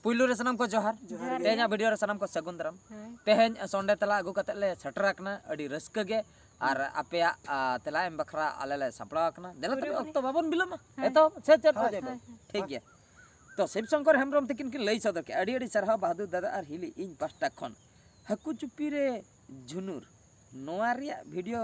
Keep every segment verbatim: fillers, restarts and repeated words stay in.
ᱯᱩᱭᱞᱩ ᱨᱮ ᱥᱟᱱᱟᱢ ᱠᱚ ᱡᱚᱦᱟᱨ᱾ ᱡᱚᱦᱟᱨ ᱜᱮ᱾ ᱛᱮᱦᱮᱧᱟᱜ ᱵᱷᱤᱰᱤᱭᱳ ᱨᱮ ᱥᱟᱱᱟᱢ ᱠᱚ ᱥᱟᱹᱜᱩᱱ ᱫᱟᱨᱟᱢ᱾ ᱦᱳᱭ᱾ ᱛᱮᱦᱮᱧ ᱥᱚᱱᱰᱮ ᱛᱮᱞᱟ ᱟᱹᱜᱩ ᱠᱟᱛᱮ ᱞᱮ ᱥᱮᱴᱮᱨ ᱟᱠᱟᱱᱟ, ᱟᱹᱰᱤ ᱨᱟᱹᱥᱠᱟᱹ ᱜᱮ᱾ ᱟᱨ ᱟᱯᱮᱭᱟᱜ, ᱟ, ᱛᱮᱞᱟ ᱮᱢ ᱵᱟᱠᱷᱨᱟ ᱟᱞᱮ ᱞᱮ ᱥᱟᱯᱲᱟᱣ ᱟᱠᱟᱱᱟ᱾ ᱫᱮᱞᱟ ᱛᱚᱵᱮ, ᱯᱩᱨᱟᱹ ᱚᱠᱛᱚ ᱵᱟᱵᱚᱱ ᱵᱤᱞᱚᱢᱟ᱾ ᱦᱳᱭ᱾ ᱮᱛᱚᱦᱚᱵ ᱥᱮ ᱪᱮᱫ ᱠᱚ ᱦᱳᱭ, ᱡᱮ ᱦᱳᱭ, ᱵᱚᱱ? ᱦᱳᱭ᱾ ᱴᱷᱤᱠ ᱜᱮᱭᱟ᱾ ᱛᱚ ᱥᱤᱵ ᱥᱚᱝᱠᱚᱨ ᱦᱮᱢᱵᱨᱚᱢ ᱛᱤᱠᱤᱱ ᱠᱤᱱ ᱞᱟᱹᱭ ᱥᱚᱫᱚᱨ ᱠᱮᱫᱼᱟ, ᱟᱹᱰᱤ ᱟᱹᱰᱤ ᱥᱟᱨᱦᱟᱣ ᱵᱟᱦᱟᱫᱩᱨ ᱫᱟᱫᱟ ᱟᱨ ᱦᱤᱞᱤ ᱤᱧ ᱯᱟᱦᱴᱟ ᱠᱷᱚᱱ᱾ ᱦᱟᱹᱠᱩ ᱪᱩᱯᱤ ᱨᱮ ᱡᱷᱩᱱᱩᱨ, ᱱᱚᱣᱟ ᱨᱮᱭᱟᱜ ᱵᱷᱤᱰᱤᱭᱳ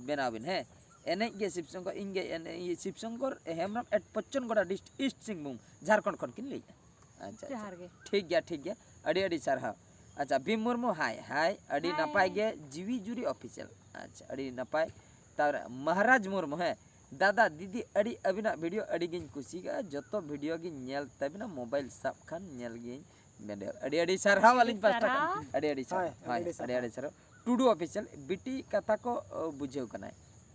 ᱵᱮᱱᱟᱣ ᱵᱤᱱ᱾ ᱦᱮᱸ, ᱮᱱᱮᱡ ᱜᱮ ᱥᱤᱵ ᱥᱚᱝᱠᱚᱨ, ᱤᱧ ᱜᱮ ᱮᱱᱮᱡ, ᱥᱤᱵ ᱥᱚᱝᱠᱚᱨ ᱦᱮᱢᱵᱨᱚᱢ at ᱯᱚᱪᱪᱚᱱ ᱜᱚᱰᱟ, ᱰᱤᱥᱴ-, ᱤᱥᱴ ᱥᱤᱝᱵᱷᱩᱢ, ᱡᱷᱟᱲᱠᱷᱚᱸᱰ ᱠᱷᱚᱱ ᱠᱤᱱ ᱞᱟᱹᱭᱮᱫᱼᱟ᱾ ᱟᱪᱪᱷᱟ, ᱟᱪᱪᱷᱟ᱾ ᱡᱚᱦᱟᱨ ᱜᱮ᱾ ᱴᱷᱤᱠ ᱜᱮᱭᱟ, ᱴᱷᱤᱠ ᱜᱮᱭᱟ, ᱟᱹᱰᱤ ᱟᱹᱰᱤ ᱥᱟᱨᱦᱟᱣ᱾ ᱟᱪᱪᱷᱟ, ᱵᱷᱤᱢ ᱢᱩᱨᱢᱩ, ᱦᱟᱭ ᱦᱟᱭ, ᱟᱹᱰᱤ ᱦᱟᱭ᱾ ᱱᱟᱯᱟᱭ ᱜᱮ, ᱡᱤᱣᱤ ᱡᱩᱨᱤ ᱚᱯᱷᱤᱥᱤᱭᱟᱞ᱾ ᱟᱪᱪᱷᱟ, ᱟᱹᱰᱤ ᱱᱟᱯᱟᱭ᱾ ᱛᱟᱨ ᱢᱚᱦᱟᱨᱟᱡᱽ ᱢᱩᱨᱢᱩ, ᱦᱮᱸ, ᱫᱟᱫᱟ ᱫᱤᱫᱤ, ᱟᱹᱰᱤ ᱟᱹᱵᱤᱱᱟᱜ ᱵᱷᱤᱰᱤᱭᱳ ᱟᱹᱰᱤ ᱜᱤᱧ ᱠᱩᱥᱤᱭᱟᱜᱼᱟ, ᱡᱚᱛᱚ ᱵᱷᱤᱰᱤᱭᱳ ᱜᱤᱧ ᱧᱮᱞ ᱛᱟᱹᱵᱤᱱᱟ, ᱢᱳᱵᱟᱭᱤᱞ ᱥᱟᱵ ᱠᱷᱟᱱ ᱧᱮᱞ ᱜᱤᱧ ᱵᱮᱰᱮᱣ᱾ ᱟᱹᱰᱤ ᱟᱹᱰᱤ ᱥᱟᱨᱦᱟᱣ ᱟᱹᱰᱤ ᱟᱹᱞᱤᱧ ᱯᱟᱥᱴᱟ ᱠᱷᱚᱱ᱾ ᱥᱟᱨᱦᱟᱣ᱾ ᱟᱹᱰᱤ ᱟᱹᱰᱤ ᱥᱟᱨᱦᱟᱣ᱾ ᱦᱳᱭ, ᱦᱳᱭ, ᱟᱹᱰᱤ ᱟᱹᱰᱤ ᱟᱹᱰᱤ ᱥᱟᱨᱦᱟᱣ᱾ ᱥᱟᱨᱦᱟᱣ᱾ ᱴᱩᱰᱩ ᱚᱯᱷᱤᱥᱤᱭᱟᱞ, ᱵᱤᱴᱤ ᱠᱟᱛᱷᱟ ᱠᱚ, ᱚ, ᱵᱩᱡᱷᱟᱹᱣ ᱠᱟᱱᱟᱭ᱾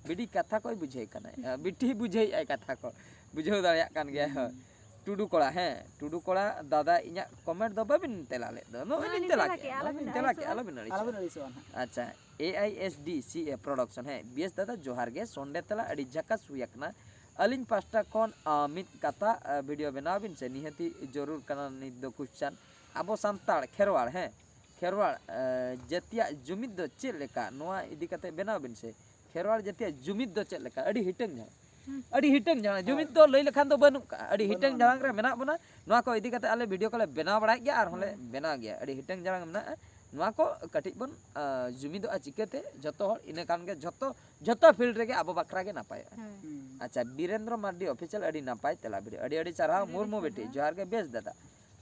ᱵᱤᱴᱤ ᱠᱟᱛᱷᱟ ᱠᱚᱭ ᱵᱩᱡᱷᱟᱹᱣ ᱠᱟᱱᱟᱭ᱾ ᱟ, ᱵᱤᱴᱤ ᱵᱩᱡᱷᱟᱹᱣᱮᱫ ᱟᱭ ᱠᱟᱛᱷᱟ ᱠᱚ᱾ ᱵᱩᱡᱷᱟᱹᱣ ᱫᱟᱲᱮᱭᱟᱜ ᱠᱟᱱ ᱜᱮᱭᱟᱭ, ᱦᱳᱭ᱾ ᱦᱩᱸ᱾ ᱴᱩᱰᱩ ᱠᱚᱲᱟ, ᱦᱮᱸ, ᱴᱩᱰᱩ ᱠᱚᱲᱟ, ᱫᱟᱫᱟ ᱤᱧᱟᱹᱜ ᱠᱚᱢᱮᱱᱴ ᱫᱚ ᱵᱟᱵᱤᱱ ᱛᱮᱞᱟ ᱞᱮᱫ ᱫᱚ᱾ ᱱᱚᱜᱼᱚᱭ ᱱᱚᱜᱼᱚᱭ ᱞᱤᱧ ᱞᱤᱧ ᱛᱮᱞᱟ ᱛᱮᱞᱟ ᱠᱮᱜᱼᱟ, ᱠᱮᱜᱼᱟ, ᱱᱚᱜᱼᱚᱭ ᱟᱞᱚᱵᱤᱱ ᱞᱤᱧ ᱛᱮᱞᱟ ᱟᱹᱲᱤᱥᱚᱜᱼᱟ᱾ ᱠᱮᱜᱼᱟ, ᱟᱞᱚᱵᱤᱱ ᱟᱹᱲᱤᱥᱚᱜᱼᱟ᱾ ᱟᱞᱚᱵᱤᱱ ᱟᱹᱲᱤᱥᱚᱜᱼᱟ ᱱᱟᱦᱟᱜ᱾ ᱟᱪᱪᱷᱟ, ᱮ I S D C A production, ᱦᱮᱸ, ᱵᱤᱭᱮᱥ ᱫᱟᱫᱟ ᱡᱚᱦᱟᱨ ᱜᱮ, ᱥᱚᱱᱰᱮ ᱛᱮᱞᱟ ᱟᱹᱰᱤ ᱡᱷᱟᱠᱟᱥ ᱦᱩᱭ ᱟᱠᱟᱱᱟ᱾ ᱟᱹᱞᱤᱧ ᱯᱟᱥᱴᱟ ᱠᱷᱚᱱ, ᱟ, ᱢᱤᱫ ᱠᱟᱛᱷᱟ, ᱟ, ᱵᱷᱤᱰᱤᱭᱳ ᱵᱮᱱᱟᱣ ᱵᱤᱱ ᱥᱮ, ᱱᱤᱦᱟᱹᱛᱤ ᱡᱚᱨᱩᱨ ᱠᱟᱱᱟ ᱱᱤᱛ ᱫᱚ ᱠᱩᱥᱪᱟᱱ᱾ ᱟᱵᱚ ᱥᱟᱱᱛᱟᱲ ᱠᱷᱮᱨᱣᱟᱲ, ᱦᱮᱸ, ᱠᱷᱮᱨᱣᱟᱲ, ᱟ, ᱡᱟᱹᱛᱤᱭᱟᱜ ᱡᱩᱢᱤᱫ ᱫᱚ ᱪᱮᱫ ᱞᱮᱠᱟ? ᱱᱚᱣᱟ ᱤᱫᱤ ᱠᱟᱛᱮ ᱵᱮᱱᱟᱣ ᱵᱤᱱ ᱥᱮ᱾ ᱠᱷᱮᱨᱣᱟᱲ ᱡᱟᱹᱛᱤᱭᱟᱜ ᱡᱩᱢᱤᱫ ᱫᱚ ᱪᱮᱫ ᱞᱮᱠᱟ? ᱟᱹᱰᱤ ᱦᱤᱴᱟᱹᱝ ᱡᱷᱟᱲᱟᱝ᱾ ᱦᱩᱸ᱾ ᱟᱹᱰᱤ ᱦᱤᱴᱟᱹᱝ ᱡᱷᱟᱲᱟᱝ᱾ ᱦᱳᱭ᱾ ᱡᱩᱢᱤᱫ ᱫᱚ ᱞᱟᱹᱭ ᱞᱮᱠᱷᱟᱱ ᱫᱚ ᱵᱟᱹᱱᱩᱜ ᱠᱟᱜᱼᱟ᱾ ᱟᱹᱰᱤ ᱵᱟᱹᱱᱩᱜᱼᱟ, ᱦᱤᱴᱟᱹᱝ ᱵᱟᱹᱱᱩᱜᱼᱟ᱾ ᱡᱷᱟᱲᱟᱝ ᱨᱮ ᱢᱮᱱᱟᱜ ᱵᱚᱱᱟ᱾ ᱱᱚᱣᱟ ᱠᱚ ᱤᱫᱤ ᱠᱟᱛᱮ ᱟᱞᱮ ᱵᱷᱤᱰᱤᱭᱳ ᱠᱚᱞᱮ ᱵᱮᱱᱟᱣ ᱵᱟᱲᱟᱭᱮᱫ ᱜᱮᱭᱟ, ᱟᱨᱦᱚᱸ ᱞᱮ ᱦᱩᱸ᱾ ᱵᱮᱱᱟᱣ ᱜᱮᱭᱟ᱾ ᱟᱹᱰᱤ ᱦᱤᱴᱟᱹᱝ ᱡᱷᱟᱲᱟᱝ ᱢᱮᱱᱟᱜᱼᱟ᱾ ᱱᱚᱣᱟ ᱠᱚ ᱠᱟᱹᱴᱤᱡ ᱵᱚᱱ, ᱟ, ᱡᱩᱢᱤᱫᱚᱜᱼᱟ ᱪᱤᱠᱟᱹᱛᱮ? ᱡᱚᱛᱚ ᱦᱚᱲ, ᱤᱱᱟᱹ ᱠᱷᱟᱱ ᱜᱮ ᱡᱚᱛᱚ, ᱡᱚᱛᱚ ᱯᱷᱤᱞᱰ ᱨᱮᱜᱮ ᱟᱵᱚ ᱵᱟᱠᱷᱨᱟ ᱜᱮ ᱱᱟᱯᱟᱭᱚᱜᱼᱟ᱾ ᱦᱩᱸ᱾ ᱦᱩᱸ᱾ ᱟᱪᱪᱷᱟ, ᱵᱤᱨᱮᱱᱫᱨᱚ ᱢᱟᱨᱰᱤ ᱚᱯᱷᱤᱥᱤᱭᱟᱞ, ᱟᱹᱰᱤ ᱱᱟᱯᱟᱭ ᱛᱮᱞᱟ ᱵᱷᱤᱰᱤᱭᱳ᱾ ᱟᱹᱰᱤ ᱟᱹᱰᱤ ᱥᱟᱨᱦᱟᱣ᱾ ᱟᱹᱰᱤ ᱟᱹᱰᱤ ᱢᱩᱨᱢᱩ ᱵᱤᱴᱤ, ᱥᱟᱨᱦᱟᱣ᱾ ᱡᱚᱦᱟᱨ ᱜᱮ, ᱵᱮᱥ ᱫᱟᱫᱟ᱾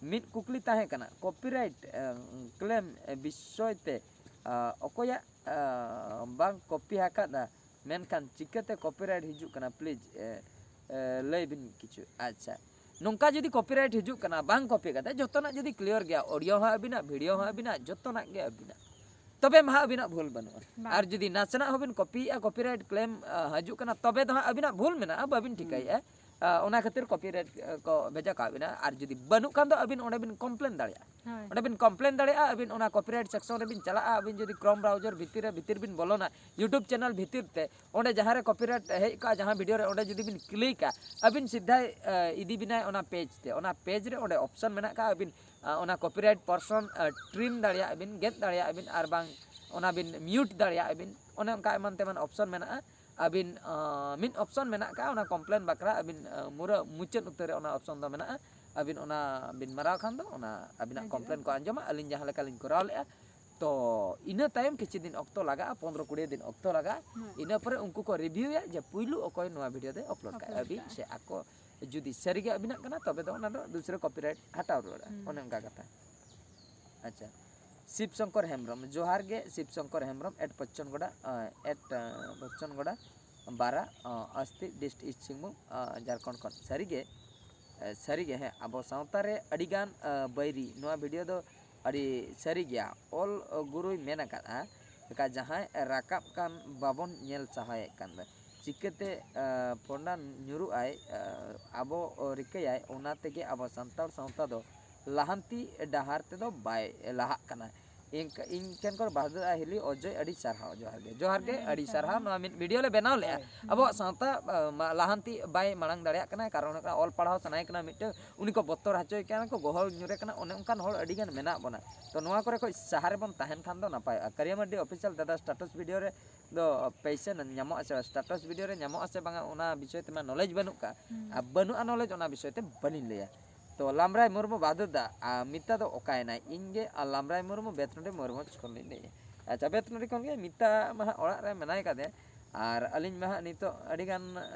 ᱢᱤᱫ ᱠᱩᱠᱞᱤ ᱛᱟᱦᱮᱸ ᱠᱟᱱᱟ, ᱠᱚᱯᱤᱨᱟᱭᱤᱴ, ᱮ, ᱠᱞᱮᱢ, ᱮ, ᱵᱤᱥᱚᱭ ᱛᱮ, ᱟ, ᱚᱠᱚᱭᱟᱜ, ᱟ, ᱵᱟᱝ ᱠᱚᱯᱤ ᱟᱠᱟᱫᱟ, ᱢᱮᱱᱠᱷᱟᱱ ᱪᱤᱠᱟᱹᱛᱮ ᱠᱚᱯᱤᱨᱟᱭᱤᱴ ᱦᱤᱡᱩᱜ ᱠᱟᱱᱟ? ᱯᱞᱤᱡ, ᱮ, ᱮ, ᱞᱟᱹᱭ ᱵᱤᱱ ᱠᱤᱪᱷᱩ᱾ ᱟᱪᱪᱷᱟ, ᱱᱚᱝᱠᱟ ᱡᱩᱫᱤ ᱠᱚᱯᱤᱨᱟᱭᱤᱴ ᱦᱤᱡᱩᱜ ᱠᱟᱱᱟ ᱵᱟᱝ ᱠᱚᱯᱤ ᱠᱟᱛᱮ, ᱡᱚᱛᱚᱱᱟᱜ ᱡᱩᱫᱤ ᱠᱞᱤᱭᱟᱨ ᱜᱮᱭᱟ, ᱚᱰᱤᱭᱳ ᱦᱚᱸ ᱟᱹᱵᱤᱱᱟᱜ, ᱵᱷᱤᱰᱤᱭᱳ ᱦᱚᱸ ᱟᱹᱵᱤᱱᱟᱜ, ᱡᱚᱛᱚᱱᱟᱜ ᱜᱮ ᱟᱹᱵᱤᱱᱟᱜ, ᱛᱚᱵᱮ ᱢᱟ ᱟᱹᱵᱤᱱᱟᱜ ᱵᱷᱩᱞ ᱵᱟᱹᱱᱩᱜᱼᱟ᱾ ᱵᱟᱝ᱾ ᱟᱨ ᱡᱩᱫᱤ ᱱᱟᱥᱮᱱᱟᱜ ᱦᱚᱸᱵᱤᱱ ᱠᱚᱯᱤᱭᱮᱫᱼᱟ, ᱠᱚᱯᱤᱨᱟᱭᱤᱴ ᱠᱞᱮᱢ, ᱟ, ᱦᱤᱡᱩᱜ ᱠᱟᱱᱟ, ᱛᱚᱵᱮ ᱫᱚ ᱦᱟᱸᱜ ᱟᱹᱵᱤᱱᱟᱜ ᱵᱷᱩᱞ ᱢᱮᱱᱟᱜᱼᱟ, ᱵᱟᱹᱵᱤᱱ ᱦᱩᱸ᱾ ᱴᱷᱤᱠᱟᱹᱭᱮᱫᱼᱟ᱾ ᱚᱱᱟ ᱠᱷᱟᱹᱛᱤᱨ ᱠᱚᱯᱤᱨᱟᱭᱤᱴ ᱠᱚ ᱵᱷᱮᱡᱟ ᱠᱟᱜ ᱵᱤᱱᱟ᱾ ᱟᱨ ᱡᱩᱫᱤ ᱵᱟᱹᱱᱩᱜ ᱠᱷᱟᱱ ᱫᱚ ᱟᱹᱵᱤᱱ ᱚᱸᱰᱮ ᱵᱤᱱ ᱠᱚᱢᱯᱞᱮᱱ ᱫᱟᱲᱮᱭᱟᱜᱼᱟ᱾ ᱦᱳᱭ᱾ ᱚᱸᱰᱮ ᱵᱤᱱ ᱠᱚᱢᱯᱞᱮᱱ ᱫᱟᱲᱮᱭᱟᱜᱼᱟ᱾ ᱟᱹᱵᱤᱱ ᱚᱱᱟ ᱠᱚᱯᱤᱨᱟᱭᱤᱴ ᱥᱮᱠᱥᱚᱱ ᱨᱮᱵᱤᱱ ᱪᱟᱞᱟᱜᱼᱟ᱾ ᱟᱹᱵᱤᱱ ᱡᱩᱫᱤ ᱠᱨᱳᱢ ᱵᱨᱟᱣᱡᱟᱨ ᱵᱷᱤᱛᱤᱨ ᱨᱮ, ᱵᱷᱤᱛᱤᱨ ᱵᱤᱱ ᱵᱚᱞᱚᱱᱟ, YouTube ᱪᱮᱱᱮᱞ ᱵᱷᱤᱛᱤᱨ ᱛᱮ, ᱚᱸᱰᱮ ᱡᱟᱦᱟᱸ ᱨᱮ ᱠᱚᱯᱤᱨᱟᱭᱤᱴ ᱦᱮᱡ ᱠᱚᱜᱼᱟ, ᱡᱟᱦᱟᱸ ᱵᱷᱤᱰᱤᱭᱳ ᱨᱮ, ᱚᱸᱰᱮ ᱡᱩᱫᱤ ᱵᱤᱱ ᱠᱞᱤᱠᱟ, ᱟᱹᱵᱤᱱ ᱥᱤᱫᱷᱟᱭ ᱤᱫᱤ ᱵᱤᱱᱟᱭ ᱚᱱᱟ ᱯᱮᱡᱽ ᱛᱮ᱾ ᱚᱱᱟ ᱯᱮᱡᱽ ᱨᱮ ᱚᱸᱰᱮ ᱚᱯᱥᱚᱱ ᱢᱮᱱᱟᱜ ᱠᱟᱜᱼᱟ, ᱟᱹᱵᱤᱱ ᱚᱱᱟ ᱠᱚᱯᱤᱨᱟᱭᱤᱴ ᱯᱚᱨᱥᱚᱱ ᱴᱨᱤᱢ ᱫᱟᱲᱮᱭᱟᱜᱼᱟ ᱵᱤᱱ, ᱜᱮᱫ ᱫᱟᱲᱮᱭᱟᱜᱼᱟ ᱵᱤᱱ, ᱟᱨ ᱵᱟᱝ ᱚᱱᱟ ᱵᱤᱱ ᱢᱤᱭᱩᱴ ᱫᱟᱲᱮᱭᱟᱜᱼᱟ ᱵᱤᱱ᱾ ᱚᱱᱮ ᱚᱱᱠᱟ ᱮᱢᱟᱱ ᱛᱮᱢᱟᱱ ᱚᱯᱥᱚᱱ ᱢᱮᱱᱟᱜᱼᱟ᱾ ᱟᱹᱵᱤᱱ ᱢᱤᱫ ᱚᱯᱥᱚᱱ ᱢᱮᱱᱟᱜ ᱠᱟᱜᱼᱟ, ᱚᱱᱟ ᱠᱚᱢᱯᱞᱮᱱ ᱵᱟᱠᱷᱨᱟ ᱟᱹᱵᱤᱱ ᱢᱩᱨᱟᱹ ᱢᱩᱪᱟᱹᱫ ᱩᱛᱟᱹᱨ ᱨᱮ ᱚᱱᱟ ᱚᱯᱥᱚᱱ ᱫᱚ ᱢᱮᱱᱟᱜᱼᱟ᱾ ᱟᱹᱵᱤᱱ ᱚᱱᱟ ᱵᱤᱱ ᱢᱟᱨᱟᱣ ᱠᱷᱟᱱ ᱫᱚ ᱚᱱᱟ ᱟᱹᱵᱤᱱᱟᱜ ᱦᱤᱡᱩᱜᱼᱟ᱾ ᱠᱚᱢᱯᱞᱮᱱ ᱠᱚ ᱟᱸᱡᱚᱢᱟ, ᱟᱹᱞᱤᱧ ᱡᱟᱦᱟᱸ ᱞᱮᱠᱟ ᱞᱤᱧ ᱠᱚᱨᱟᱣ ᱞᱮᱜᱼᱟ᱾ ᱛᱚ ᱤᱱᱟᱹ ᱛᱟᱭᱚᱢ ᱠᱤᱪᱷᱩ ᱫᱤᱱ ᱚᱠᱛᱚ ᱞᱟᱜᱟᱜᱼᱟ, ᱯᱚᱱᱫᱽᱨᱚ ᱠᱩᱲᱤ ᱫᱤᱱ ᱚᱠᱛᱚ ᱞᱟᱜᱟᱜᱼᱟ᱾ ᱦᱮᱸ᱾ ᱤᱱᱟᱹ ᱯᱚᱨᱮ ᱩᱱᱠᱩ ᱠᱚ ᱨᱤᱵᱷᱤᱭᱩᱭᱟ ᱡᱮ ᱯᱩᱭᱞᱩ ᱚᱠᱚᱭ ᱱᱚᱣᱟ ᱵᱷᱤᱰᱤᱭᱳ ᱫᱚᱭ ᱟᱯᱞᱳᱰ ᱠᱟᱜᱼᱟ, ᱟᱯᱞᱳᱰ ᱟᱹᱵᱤᱱ ᱠᱟᱜᱼᱟ᱾ ᱥᱮ ᱟᱠᱚ᱾ ᱡᱩᱫᱤ ᱥᱟᱹᱨᱤᱜᱮ ᱟᱹᱵᱤᱱᱟᱜ ᱠᱟᱱᱟ, ᱛᱚᱵᱮ ᱫᱚ ᱚᱱᱟ ᱫᱚ ᱫᱩᱥᱨᱟᱹ ᱠᱚᱯᱤᱨᱟᱭᱤᱴ ᱦᱟᱴᱟᱣ ᱨᱩᱣᱟᱹᱲᱟ᱾ ᱦᱩᱸ᱾ ᱚᱱᱮ ᱚᱱᱠᱟ ᱠᱟᱛᱷᱟ᱾ ᱟᱪᱪᱷᱟ, ᱥᱤᱵ ᱥᱚᱝᱠᱚᱨ ᱦᱮᱢᱵᱨᱚᱢ, ᱡᱚᱦᱟᱨ ᱜᱮ ᱥᱤᱵ ᱥᱚᱝᱠᱚᱨ ᱦᱮᱢᱵᱨᱚᱢ, ᱮᱴ ᱯᱚᱪᱪᱚᱱ ᱜᱚᱰᱟ, ᱮᱴ ᱯᱚᱪᱪᱚᱱ ᱜᱚᱰᱟ ᱵᱟᱨᱟ, ᱟᱥᱛᱤ, ᱰᱤᱥᱴ ᱤᱥᱴ ᱥᱤᱝᱵᱷᱩᱢ, ᱡᱷᱟᱲᱠᱷᱚᱸᱰ ᱠᱷᱚᱱ᱾ ᱥᱟᱹᱨᱤᱜᱮ, ᱥᱟᱹᱨᱤᱜᱮ, ᱦᱮᱸ, ᱟᱵᱚ ᱥᱟᱶᱛᱟ ᱨᱮ ᱟᱹᱰᱤᱜᱟᱱ ᱵᱟᱹᱭᱨᱤ᱾ ᱱᱚᱣᱟ ᱵᱷᱤᱰᱤᱭᱳ ᱫᱚ ᱟᱹᱰᱤ ᱥᱟᱹᱨᱤ ᱜᱮᱭᱟ᱾ ᱚᱞ ᱜᱩᱨᱩᱭ ᱢᱮᱱ ᱟᱠᱟᱫᱼᱟ, ᱡᱟᱦᱟᱸᱭ ᱨᱟᱠᱟᱵ ᱠᱟᱱ ᱵᱟᱵᱚᱱ ᱧᱮᱞ ᱥᱟᱦᱟᱭᱮᱫ ᱠᱟᱱ ᱫᱚ, ᱪᱤᱠᱟᱹᱛᱮ ᱯᱷᱚᱸᱰᱟ ᱧᱩᱨᱩᱜ ᱟᱭ, ᱟᱵᱚ ᱨᱤᱠᱟᱹᱭᱟᱭ, ᱚᱱᱟ ᱛᱮᱜᱮ ᱟᱵᱚ ᱥᱟᱱᱛᱟᱲ ᱥᱟᱶᱛᱟ ᱫᱚ ᱞᱟᱦᱟᱱᱛᱤ ᱰᱟᱦᱟᱨ ᱛᱮᱫᱚ ᱵᱟᱭ ᱞᱟᱦᱟᱜ ᱠᱟᱱᱟ᱾ ᱤᱧ, ᱤᱧ ᱴᱷᱮᱱ ᱠᱷᱚᱱ ᱵᱟᱦᱟᱫᱩᱨ ᱟᱨ ᱦᱤᱞᱤ ᱚᱡᱚᱭ, ᱟᱹᱰᱤ ᱥᱟᱨᱦᱟᱣ, ᱡᱚᱦᱟᱨ ᱜᱮ, ᱡᱚᱦᱟᱨ ᱜᱮ, ᱟᱹᱰᱤ ᱟᱹᱰᱤ ᱥᱟᱨᱦᱟᱣ᱾ ᱥᱟᱨᱦᱟᱣ᱾ ᱱᱚᱣᱟ ᱢᱤᱫ ᱵᱷᱤᱰᱤᱭᱳ ᱞᱮ ᱵᱮᱱᱟᱣ ᱞᱮᱜᱼᱟ᱾ ᱦᱳᱭ᱾ ᱟᱵᱚᱣᱟᱜ ᱥᱟᱶᱛᱟ ᱞᱟᱦᱟᱱᱛᱤ ᱵᱟᱭ ᱢᱟᱲᱟᱝ ᱫᱟᱲᱮᱭᱟᱜ ᱠᱟᱱᱟ, ᱠᱟᱨᱚᱱ ᱦᱩᱭᱩᱜ ᱠᱟᱱᱟ ᱚᱞ ᱯᱟᱲᱦᱟᱣ ᱥᱟᱱᱟᱭᱮ ᱠᱟᱱᱟ ᱢᱤᱫᱴᱟᱝ, ᱩᱱᱤ ᱠᱚ ᱵᱚᱛᱚᱨ ᱦᱚᱪᱚᱭᱮ ᱠᱟᱱᱟ ᱠᱚ, ᱜᱚᱦᱚᱲ ᱧᱩᱨᱮ ᱠᱟᱱᱟ, ᱚᱱᱮ ᱚᱱᱠᱟᱱ ᱦᱚᱲ ᱟᱹᱰᱤ ᱜᱟᱱ ᱢᱮᱱᱟᱜ ᱵᱚᱱᱟ᱾ ᱛᱚ ᱱᱚᱣᱟ ᱠᱚᱨᱮ ᱠᱷᱚᱱ ᱥᱟᱦᱟ ᱨᱮᱵᱚᱱ ᱛᱟᱦᱮᱱ ᱠᱷᱟᱱ ᱫᱚ ᱱᱟᱯᱟᱭᱚᱜᱼᱟ᱾ ᱠᱟᱨᱤᱭᱟ ᱢᱟᱨᱰᱤ ᱚᱯᱷᱤᱥᱤᱭᱟᱞ ᱫᱟᱫᱟ ᱥᱴᱮᱴᱟᱥ ᱵᱷᱤᱰᱤᱭᱳ ᱨᱮ ᱫᱚ ᱯᱮᱭᱥᱟ ᱧᱟᱢᱚᱜᱼᱟ ᱥᱮ ᱵᱟᱝ, ᱥᱴᱮᱴᱟᱥ ᱵᱷᱤᱰᱤᱭᱳ ᱨᱮ ᱧᱟᱢᱚᱜᱼᱟ ᱥᱮ ᱵᱟᱝᱟ, ᱚᱱᱟ ᱵᱤᱥᱚᱭ ᱛᱮᱢᱟ ᱱᱚᱞᱮᱡᱽ ᱵᱟᱹᱱᱩᱜ ᱠᱟᱜ᱾ ᱦᱩᱸ᱾ ᱟᱨ ᱵᱟᱹᱱᱩᱜᱼᱟ ᱱᱚᱞᱮᱡᱽ, ᱚᱱᱟ ᱵᱤᱥᱚᱭ ᱛᱮ ᱵᱟᱹᱞᱤᱧ ᱞᱟᱹᱭᱟ᱾ ᱛᱚ ᱞᱟᱢᱨᱟᱭ ᱢᱩᱨᱢᱩ ᱵᱟᱫᱩᱨ ᱫᱟ, ᱟᱨ ᱢᱤᱛᱟ ᱫᱚ ᱚᱠᱟᱭᱮᱱᱟᱭ? ᱤᱧ ᱜᱮ ᱟᱨ ᱞᱟᱢᱨᱟᱭ ᱢᱩᱨᱢᱩ, ᱵᱮᱛᱱᱚᱰᱤ ᱢᱚᱭᱩᱨᱵᱷᱚᱸᱡᱽ ᱠᱷᱚᱱ ᱞᱤᱧ ᱞᱟᱹᱭᱮᱫᱼᱟ᱾ ᱟᱪᱪᱷᱟ, ᱵᱮᱛᱱᱚᱰᱤ ᱠᱷᱚᱱ ᱜᱮ᱾ ᱢᱤᱛᱟ ᱢᱟ ᱦᱟᱸᱜ ᱚᱲᱟᱜ ᱨᱮ ᱢᱮᱱᱟᱭ ᱠᱟᱫᱮ, ᱟᱨ ᱟᱹᱞᱤᱧ ᱢᱟ ᱦᱟᱸᱜ ᱱᱤᱛᱚᱜ ᱟᱹᱰᱤ ᱜᱟᱱ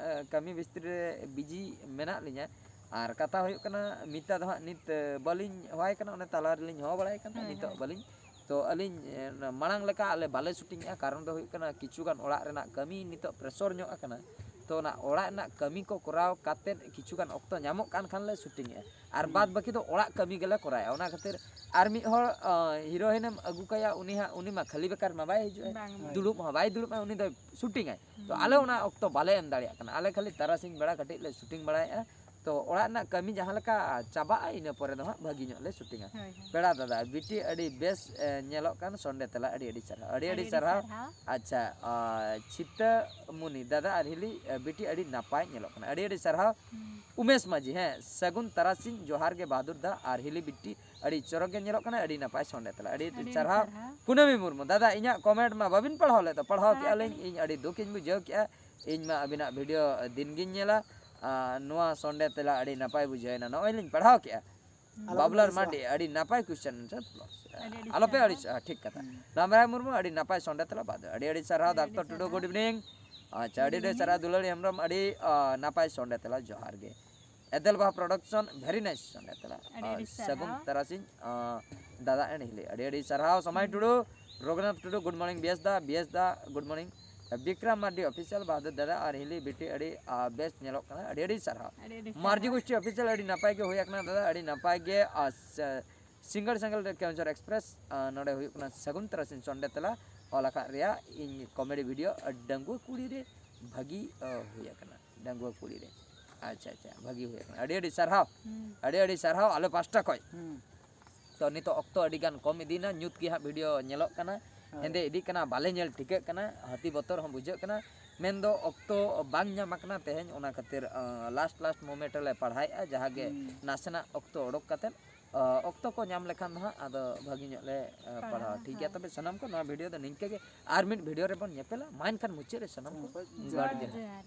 ᱠᱟᱹᱢᱤ ᱵᱤᱥᱛᱨᱤ ᱨᱮ ᱵᱤᱡᱤ ᱢᱮᱱᱟᱜ ᱞᱤᱧᱟ᱾ ᱟᱨ ᱠᱟᱛᱷᱟ ᱦᱩᱭᱩᱜ ᱠᱟᱱᱟ, ᱢᱤᱛᱟ ᱫᱚ ᱦᱟᱸᱜ ᱱᱤᱛ ᱵᱟᱹᱞᱤᱧ ᱦᱚᱦᱚᱣᱟᱭ ᱠᱟᱱᱟ, ᱚᱱᱮ ᱛᱟᱞᱟ ᱨᱮᱞᱤᱧ ᱦᱚᱦᱚ ᱵᱟᱲᱟᱭ ᱠᱟᱱᱟ, ᱦᱳᱭ, ᱱᱤᱛᱚᱜ ᱦᱳᱭ᱾ ᱵᱟᱹᱞᱤᱧ᱾ ᱛᱚ ᱟᱹᱞᱤᱧ ᱢᱟᱲᱟᱝ ᱞᱮᱠᱟ ᱟᱞᱮ ᱵᱟᱞᱮ ᱥᱩᱴᱤᱝᱮᱜᱼᱟ, ᱠᱟᱨᱚᱱ ᱫᱚ ᱦᱩᱭᱩᱜ ᱠᱟᱱᱟ ᱠᱤᱪᱷᱩ ᱜᱟᱱ ᱚᱲᱟᱜ ᱨᱮᱱᱟᱜ ᱠᱟᱹᱢᱤ ᱱᱤᱛᱚᱜ ᱯᱨᱮᱥᱚᱨ ᱧᱚᱜ ᱟᱠᱟᱱᱟ᱾ ᱛᱚ ᱚᱱᱟ ᱚᱲᱟᱜ ᱨᱮᱱᱟᱜ ᱠᱟᱹᱢᱤ ᱠᱚ ᱠᱚᱨᱟᱣ ᱠᱟᱛᱮᱫ ᱠᱤᱪᱷᱩ ᱜᱟᱱ ᱚᱠᱛᱚ ᱧᱟᱢᱚᱜ ᱠᱟᱱ ᱠᱷᱟᱱ ᱞᱮ ᱥᱩᱴᱤᱝ ᱮᱜᱼᱟ, ᱟᱨ ᱵᱟᱫ ᱵᱟᱹᱠᱤ ᱫᱚ ᱚᱲᱟᱜ ᱠᱟᱹᱢᱤ ᱜᱮᱞᱮ ᱠᱚᱨᱟᱣᱮᱜᱼᱟ᱾ ᱚᱱᱟ ᱠᱷᱟᱹᱛᱤᱨ ᱟᱨ ᱢᱤᱫ ᱦᱚᱲ ᱦᱤᱨᱳᱭᱤᱱ ᱮᱢ ᱟᱹᱜᱩ ᱠᱟᱭᱟ, ᱩᱱᱤ ᱦᱟᱸᱜ, ᱩᱱᱤ ᱢᱟ ᱠᱷᱟᱹᱞᱤ ᱵᱮᱠᱟᱨ ᱢᱟ ᱵᱟᱭ ᱦᱤᱡᱩᱜᱼᱟ, ᱫᱩᱲᱩᱵ ᱦᱚᱸ ᱵᱟᱭ ᱫᱩᱲᱩᱵᱼᱟ, ᱩᱱᱤ ᱫᱚᱭ ᱥᱩᱴᱤᱝ ᱟᱭ᱾ ᱛᱚ ᱟᱞᱮ ᱚᱱᱟ ᱚᱠᱛᱚ ᱵᱟᱞᱮ ᱮᱢ ᱫᱟᱲᱮᱭᱟᱜ ᱠᱟᱱᱟ, ᱟᱞᱮ ᱠᱷᱟᱹᱞᱤ ᱛᱟᱨᱟᱥᱤᱧ ᱵᱮᱲᱟ ᱠᱟᱹᱴᱤᱡ ᱞᱮ ᱥᱩᱴᱤᱝ ᱵᱟᱲᱟᱭᱮᱜᱼᱟ᱾ ᱛᱚ ᱚᱲᱟᱜ ᱨᱮᱱᱟᱜ ᱠᱟᱹᱢᱤ ᱡᱟᱦᱟᱸ ᱞᱮᱠᱟ ᱪᱟᱵᱟᱜᱼᱟ, ᱤᱱᱟᱹ ᱯᱚᱨᱮ ᱫᱚ ᱦᱟᱸᱜ ᱵᱷᱟᱹᱜᱤ ᱧᱚᱜ ᱞᱮ ᱥᱩᱴᱤᱝᱟ᱾ ᱦᱳᱭ, ᱦᱳᱭ᱾ ᱯᱮᱲᱟ ᱫᱟᱫᱟ, ᱵᱤᱴᱤ ᱟᱹᱰᱤ ᱵᱮᱥ ᱮ, ᱧᱮᱞᱚᱜ ᱠᱟᱱ, ᱥᱚᱱᱰᱮ ᱛᱮᱞᱟ, ᱟᱹᱰᱤ ᱟᱹᱰᱤ ᱥᱟᱨᱦᱟᱣ, ᱟᱹᱰᱤ ᱟᱹᱰᱤ ᱥᱟᱨᱦᱟᱣ᱾ ᱟᱪᱪᱷᱟ, ᱟ, ᱪᱷᱤᱛᱟᱹ ᱢᱩᱱᱤ ᱫᱟᱫᱟ ᱟᱨ ᱦᱤᱞᱤ, ᱮ, ᱵᱤᱴᱤ ᱟᱹᱰᱤ ᱱᱟᱯᱟᱭ ᱧᱮᱞᱚᱜ ᱠᱟᱱᱟ, ᱟᱹᱰᱤ ᱟᱹᱰᱤ ᱥᱟᱨᱦᱟᱣ᱾ ᱩᱢᱮᱥ ᱢᱟᱹᱡᱷᱤ, ᱦᱮᱸ, ᱥᱟᱹᱜᱩᱱ ᱛᱟᱨᱟᱥᱤᱧ ᱡᱚᱦᱟᱨ ᱜᱮ ᱵᱟᱦᱟᱫᱩᱨ ᱫᱟ ᱟᱨ ᱦᱤᱞᱤ ᱵᱤᱴᱤ, ᱟᱹᱰᱤ ᱪᱚᱨᱚᱠ ᱜᱮ ᱧᱮᱞᱚᱜ ᱠᱟᱱᱟ, ᱟᱹᱰᱤ ᱱᱟᱯᱟᱭ ᱥᱚᱱᱰᱮ ᱛᱮᱞᱟ, ᱟᱹᱰᱤ ᱟᱹᱰᱤ ᱟᱹᱰᱤ ᱥᱟᱨᱦᱟᱣ᱾ ᱥᱟᱨᱦᱟᱣ᱾ ᱠᱩᱱᱟᱹᱢᱤ ᱢᱩᱨᱢᱩ, ᱫᱟᱫᱟ, ᱤᱧᱟᱹᱜ ᱠᱚᱢᱮᱱᱴ ᱢᱟ ᱵᱟᱵᱤᱱ ᱯᱟᱲᱦᱟᱣ ᱞᱮᱫ ᱫᱚ, ᱯᱟᱲᱦᱟᱣ ᱯᱟᱲᱦᱟᱣ ᱠᱮᱜᱼᱟ ᱞᱤᱧ, ᱠᱮᱜᱼᱟ ᱞᱤᱧ᱾ ᱤᱧ ᱟᱹᱰᱤ ᱫᱩᱠ ᱤᱧ ᱵᱩᱡᱷᱟᱹᱣ ᱠᱮᱜᱼᱟ᱾ ᱤᱧ ᱢᱟ ᱟᱹᱵᱤᱱᱟᱜ ᱵᱷᱤᱰᱤᱭᱳ ᱫᱤᱱ ᱜᱤᱧ ᱧᱮᱞᱟ᱾ ᱟᱨ ᱱᱚᱣᱟ ᱥᱚᱱᱰᱮ ᱛᱮᱞᱟ ᱟᱹᱰᱤ ᱱᱟᱯᱟᱭ ᱵᱩᱡᱷᱟᱹᱣ ᱮᱱᱟ, ᱱᱚᱜᱼᱚᱭ ᱞᱤᱧ ᱯᱟᱲᱦᱟᱣ ᱠᱮᱜᱼᱟ᱾ ᱟᱞᱚᱯᱮ ᱵᱟᱵᱞᱟᱨ ᱟᱹᱲᱤᱥᱚᱜᱼᱟ᱾ ᱢᱟᱱᱰᱤ, ᱟᱹᱰᱤ ᱱᱟᱯᱟᱭ ᱠᱩᱥᱪᱮᱱ᱾ ᱟᱹᱰᱤ ᱟᱹᱰᱤ ᱟᱞᱚᱯᱮ ᱥᱟᱨᱦᱟᱣ᱾ ᱟᱹᱲᱤᱥᱚᱜᱼᱟ, ᱴᱷᱤᱠ ᱠᱟᱛᱷᱟ᱾ ᱦᱩᱸ᱾ ᱨᱟᱢᱨᱟᱭ ᱢᱩᱨᱢᱩ, ᱟᱹᱰᱤ ᱱᱟᱯᱟᱭ ᱥᱚᱱᱰᱮ ᱛᱮᱞᱟ ᱵᱟᱫ᱾ ᱟᱹᱰᱤ ᱟᱹᱰᱤ ᱥᱟᱨᱦᱟᱣ, ᱟᱹᱰᱤ ᱟᱹᱰᱤ ᱰᱟᱠᱛᱚᱨ ᱴᱩᱰᱩ, ᱥᱟᱨᱦᱟᱣ᱾ Good evening᱾ ᱟᱪᱪᱷᱟ, ᱟᱹᱰᱤ ᱟᱹᱰᱤ ᱥᱟᱨᱦᱟᱣ, ᱫᱩᱞᱟᱹᱲᱤ ᱦᱮᱢᱵᱨᱚᱢ, ᱟᱹᱰᱤ, ᱟ, ᱱᱟᱯᱟᱭ ᱥᱚᱱᱰᱮ ᱛᱮᱞᱟ, ᱡᱚᱦᱟᱨ ᱜᱮ᱾ ᱮᱫᱮᱞ ᱵᱟᱦᱟ ᱯᱨᱚᱰᱟᱠᱥᱚᱱ, very nice ᱥᱚᱱᱰᱮ ᱛᱮᱞᱟ᱾ ᱟᱹᱰᱤ ᱟᱹᱰᱤ ᱟᱨ ᱥᱟᱹᱜᱩᱱ ᱥᱟᱨᱦᱟᱣ᱾ ᱛᱟᱨᱟᱥᱤᱧ, ᱟ, ᱫᱟᱫᱟ and ᱦᱤᱞᱤ, ᱟᱹᱰᱤ ᱟᱹᱰᱤ ᱥᱟᱨᱦᱟᱣ᱾ ᱥᱚᱢᱟᱭ ᱦᱩᱸ᱾ ᱴᱩᱰᱩ, ᱨᱚᱜᱷᱩᱱᱟᱛᱷ ᱴᱩᱰᱩ, good morning, ᱵᱤᱭᱮᱥ ᱫᱟ, ᱵᱤᱭᱮᱥ ᱫᱟ, good morning᱾ Bikram Mardi official, Bahadur ᱫᱟᱫᱟ ᱟᱨ ᱦᱤᱞᱤ ᱵᱤᱴᱤ, ᱟᱹᱰᱤ, ᱟ, ᱵᱮᱥ ᱧᱮᱞᱚᱜ ᱠᱟᱱᱟ, ᱟᱹᱰᱤ ᱟᱹᱰᱤ ᱥᱟᱨᱦᱟᱣ᱾ ᱟᱹᱰᱤ ᱟᱹᱰᱤ ᱢᱟᱨᱡᱤ ᱥᱟᱨᱦᱟᱣ᱾ ᱜᱳᱥᱴᱤ ᱚᱯᱷᱤᱥᱤᱭᱟᱞ, ᱟᱹᱰᱤ ᱱᱟᱯᱟᱭ ᱜᱮ ᱦᱩᱭ ᱟᱠᱟᱱᱟ ᱫᱟᱫᱟ, ᱟᱹᱰᱤ ᱱᱟᱯᱟᱭ ᱜᱮ᱾ ᱟᱨ ᱥᱮ-, ᱥᱤᱝᱜᱟᱲ ᱥᱮᱸᱜᱮᱞ ᱨᱮ ᱠᱮᱣᱚᱱᱡᱷᱚᱨ ᱮᱠᱥᱯᱨᱮᱥ, ᱟ, ᱱᱚᱰᱮ ᱦᱩᱭᱩᱜ ᱠᱟᱱᱟ ᱥᱟᱹᱜᱩᱱ ᱛᱟᱨᱟᱥᱤᱧ ᱥᱚᱱᱰᱮ ᱛᱮᱞᱟ ᱚᱞ ᱟᱠᱟᱫ ᱨᱮᱭᱟᱜ ᱤᱧ ᱠᱚᱢᱮᱰᱤ ᱵᱷᱤᱰᱤᱭᱳ, ᱟ, ᱰᱟᱺᱜᱩᱣᱟᱹ ᱠᱩᱲᱤ ᱨᱮ ᱵᱷᱟᱹᱜᱤ, ᱟ, ᱦᱩᱭ ᱟᱠᱟᱱᱟ, ᱰᱟᱺᱜᱩᱣᱟᱹ ᱠᱩᱲᱤ ᱨᱮ᱾ ᱟᱪᱪᱷᱟ, ᱟᱪᱪᱷᱟ, ᱵᱷᱟᱹᱜᱤ ᱦᱩᱭ ᱟᱠᱟᱱᱟ, ᱟᱹᱰᱤ ᱟᱹᱰᱤ ᱥᱟᱨᱦᱟᱣ, ᱦᱩᱸ᱾ ᱟᱹᱰᱤ ᱟᱹᱰᱤ ᱥᱟᱨᱦᱟᱣ ᱟᱞᱮ ᱯᱟᱥᱴᱟ ᱠᱷᱚᱡ᱾ ᱦᱩᱸ᱾ ᱛᱚ ᱱᱤᱛᱚᱜ ᱚᱠᱛᱚ ᱟᱹᱰᱤ ᱜᱟᱱ ᱠᱚᱢ ᱤᱫᱤᱭᱮᱱᱟ, ᱧᱩᱛ ᱜᱮ ᱦᱟᱸᱜ ᱵᱷᱤᱰᱤᱭᱳ ᱧᱮᱞᱚᱜ ᱠᱟᱱᱟ, ᱦᱳᱭ᱾ ᱦᱮᱸᱫᱮ ᱤᱫᱤᱜ ᱠᱟᱱᱟ, ᱵᱟᱞᱮ ᱧᱮᱞ ᱴᱷᱤᱠᱟᱹᱜ ᱠᱟᱱᱟ, ᱦᱟᱹᱛᱤ ᱵᱚᱛᱚᱨ ᱦᱚᱸ ᱵᱩᱡᱷᱟᱹᱜ ᱠᱟᱱᱟ᱾ ᱢᱮᱱᱫᱚ ᱚᱠᱛᱚ ᱵᱟᱝ ᱧᱟᱢ ᱟᱠᱟᱱᱟ ᱛᱮᱦᱮᱧ, ᱚᱱᱟ ᱠᱷᱟᱹᱛᱤᱨ, ᱟ, ᱞᱟᱥᱴ ᱞᱟᱥᱴ ᱢᱳᱢᱮᱱᱴ ᱨᱮᱞᱮ ᱯᱟᱲᱦᱟᱣᱮᱫᱼᱟ, ᱡᱟᱦᱟᱸ ᱜᱮ ᱦᱩᱸ᱾ ᱱᱟᱥᱮᱱᱟᱜ ᱚᱠᱛᱚ ᱚᱰᱚᱠ ᱠᱟᱛᱮᱫ, ᱟ, ᱚᱠᱛᱚ ᱠᱚ ᱧᱟᱢ ᱞᱮᱠᱷᱟᱱ ᱫᱚ ᱦᱟᱸᱜ ᱟᱫᱚ ᱵᱷᱟᱹᱜᱤ ᱧᱚᱜ ᱞᱮ, ᱟ, ᱯᱟᱲᱦᱟᱣᱟ᱾ ᱯᱟᱲᱦᱟᱣᱟ, ᱴᱷᱤᱠ ᱜᱮᱭᱟ, ᱦᱳᱭ᱾ ᱛᱚᱵᱮ ᱥᱟᱱᱟᱢ ᱠᱚ ᱱᱚᱣᱟ ᱵᱷᱤᱰᱤᱭᱳ ᱫᱚ ᱱᱤᱝᱠᱟᱹ ᱜᱮ, ᱟᱨ ᱢᱤᱫ ᱵᱷᱤᱰᱤᱭᱳ ᱨᱮᱵᱚᱱ ᱧᱮᱯᱮᱞᱟ᱾ ᱢᱟ ᱮᱱᱠᱷᱟᱱ ᱢᱩᱪᱟᱹᱫ ᱨᱮ ᱥᱟᱱᱟᱢ ᱠᱚ ᱦᱳᱭ, ᱡᱚᱦᱟᱨ ᱡᱚᱦᱟᱨ᱾ ᱜᱮ᱾ ᱡᱚᱦᱟᱨ᱾